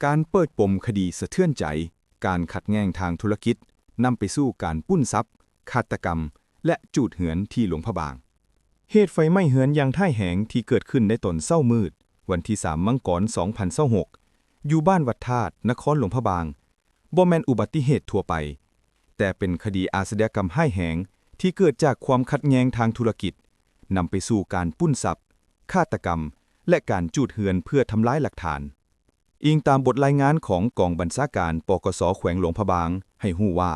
ການເປີດປົມຄະດີສະເທືອນໃຈ, ການຂັດແຍ່ງທາງທຸລະກິດ ນຳໄປສູ່ການປຸ້ນຊັບ, ຄາດຕະກຳ ແລະ ຈູດເຮືອນທີ່ຫຼວງພະບາງ. ເຫດໄຟໄໝ້ເຮືອນຢ່າງຮ້າຍແຮງທີ່ເກີດຂຶ້ນໃນຕອນເຊົ້າມືດ ວັນທີສາມ ມັງກອນ ສອງພັນຊາວຫົກ ຢູ່ບ້ານວັດທາດ, ນະຄອນຫຼວງພະບາງ ບໍ່ແມ່ນອຸບັດຕິເຫດທົ່ວໄປ, ແຕ່ເປັນຄະດີອາຊະຍາກຳຮ້າຍແຮງທີ່ເກີດຈາກຄວາມຂັດແຍ່ງທາງທຸລະກິດ, ນຳໄປສູ່ການປຸ້ນຊັບ, ຄາດຕະກຳ ແລະ ການຈູດເຮືອນເພື່ອທຳລາຍຫຼັກຖານ. ອີງຕາມບົດລາຍງານຂອງກອງບັນຊາການ ປກສ ແຂວງຫຼວງພະບາງ ໃຫ້ຮູ້ວ່າ,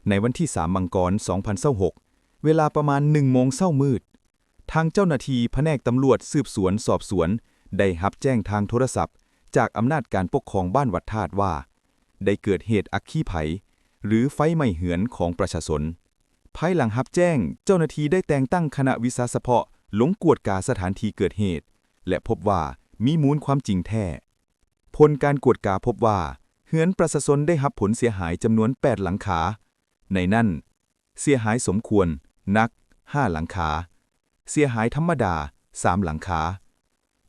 ໃນວັນທີສາມ ມັງກອນ ສອງພັນຊາວຫົກ ເວລາປະມານ ໜຶ່ງໂມງເຊົ້າມືດ, ທາງເຈົ້າໜ້າທີ່ພະແນກຕຳຫຼວດສືບສວນສອບສວນ ໄດ້ຮັບແຈ້ງທາງໂທລະສັບຈາກອຳນາດການປົກຄອງບ້ານວັດທາດວ່າ ໄດ້ເກີດເຫດອັກຄີໄພ ຫຼື ໄຟໄໝ້ເຮືອນຂອງປະຊາຊົນ. ພາຍຫຼັງຮັບແຈ້ງ, ເຈົ້າໜ້າທີ່ໄດ້ແຕ່ງຕັ້ງຄະນະວິຊາສະເພາະລົງກວດກາສະຖານທີ່ເກີດເຫດ ແລະ ພົບວ່າມີມູນຄວາມຈິງແທ້. ຜົນການກວດກາພົບວ່າ ເຮືອນປະຊາຊົນໄດ້ຮັບຜົນເສຍຫາຍຈຳນວນແປດຫຼັງຄາ, ໃນນັ້ນ ເສຍຫາຍສົມຄວນ ໜັກ ຫ້າຫຼັງຄາ, ເສຍຫາຍທຳມະດາ ສາມຫຼັງຄາ.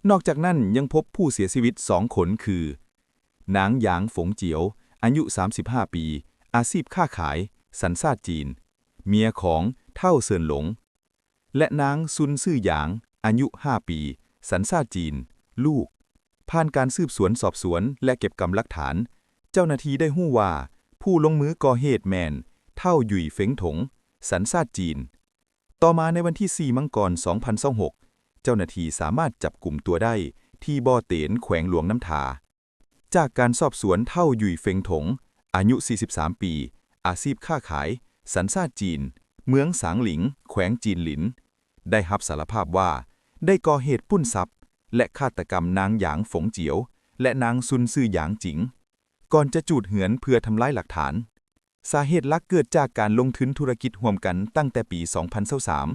ນອກຈາກນັ້ນຍັງພົບຜູ້ເສຍຊີວິດສອງຄົນຄື ນາງ ຢາງ ຝົງຈຽວ ອາຍຸ ສາມສິບຫ້າປີ, ອາຊີບຄ້າຂາຍ, ສັນຊາດຈີນ, ເມຍຂອງທ້າວ ເສີນຫຼົງ ແລະ ນາງ ຊຸນ ຊື່ຢາງ ອາຍຸ ຫ້າປີ, ສັນຊາດຈີນ, ລູກ. ຜ່ານການສືບສວນສອບສວນ ແລະ ເກັບກຳຫຼັກຖານ, ເຈົ້າໜ້າທີ່ໄດ້ຮູ້ວ່າ ຜູ້ລົງມືກໍ່ເຫດແມ່ນ ທ້າວ ຫຍຸຍເຟັງຖົງ ສັນຊາດຈີນ. ຕໍ່ມາໃນວັນທີສີ່ ມັງກອນ ສອງພັນຊາວຫົກ ເຈົ້າໜ້າທີ່ສາມາດຈັບກຸມຕົວໄດ້ທີ່ບໍ່ເຕນ ແຂວງຫຼວງນ້ຳທາ. ຈາກການສອບສວນ ທ້າວ ຫຍຸຍເຟັງຖົງ ອາຍຸ ສີ່ສິບສາມປີ, ອາຊີບຄ້າຂາຍ, ສັນຊາດຈີນ, ເມືອງສາງຫຼິງ, ແຂວງຈີນຫຼິນ, ໄດ້ຮັບສາລະພາບວ່າ ໄດ້ກໍ່ເຫດປຸ້ນຊັບ ແລະ ຄາດຕະກຳນາງ ຢາງ ຝົງຈຽວ ແລະ ນາງ ຊຸນ ຊື່ຢາງ ຈິງ ກ່ອນຈະຈູດເຮືອນເພື່ອທຳລາຍຫຼັກຖານ. ສາເຫດຫຼັກເກີດຈາກການລົງທຶນທຸລະກິດຮ່ວມກັນຕັ້ງແຕ່ປີສອງພັນຊາວສາມ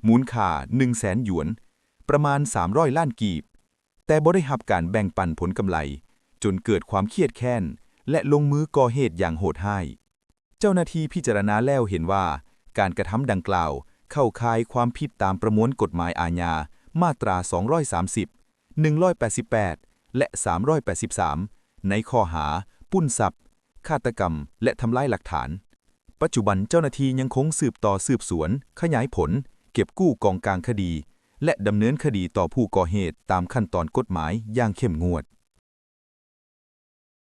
ມູນຄ່າໜຶ່ງແສນຢວນ, ປະມານສາມຮ້ອຍລ້ານກີບ, ແຕ່ບໍ່ໄດ້ຮັບການແບ່ງປັນຜົນກຳໄລ, ຈົນເກີດຄວາມຄຽດແຄ້ນ ແລະ ລົງມືກໍ່ເຫດຢ່າງໂຫດຮ້າຍ. ເຈົ້າໜ້າທີ່ພິຈາລະນາແລ້ວເຫັນວ່າ ການກະທຳດັ່ງກ່າວເຂົ້າຂ່າຍຄວາມຜິດຕາມປະມວນກົດໝາຍອາຍາ ມາດຕາສອງຮ້ອຍສາມສິບ, ໜຶ່ງຮ້ອຍແປດສິບແປດ ແລະ ສາມຮ້ອຍແປດສິບສາມ ໃນຂໍ້ຫາປຸ້ນຊັບ, ຄາດຕະກຳ ແລະ ທຳລາຍຫຼັກຖານ. ປັດຈຸບັນເຈົ້າໜ້າທີ່ຍັງຄົງສືບຕໍ່ສືບສວນ, ຂະຫຍາຍຜົນ, ເກັບກູ້ກອງກາງຄະດີ ແລະ ດຳເນີນຄະດີຕໍ່ຜູ້ກໍ່ເຫດຕາມຂັ້ນຕອນກົດໝາຍຢ່າງເຂັ້ມງວດ.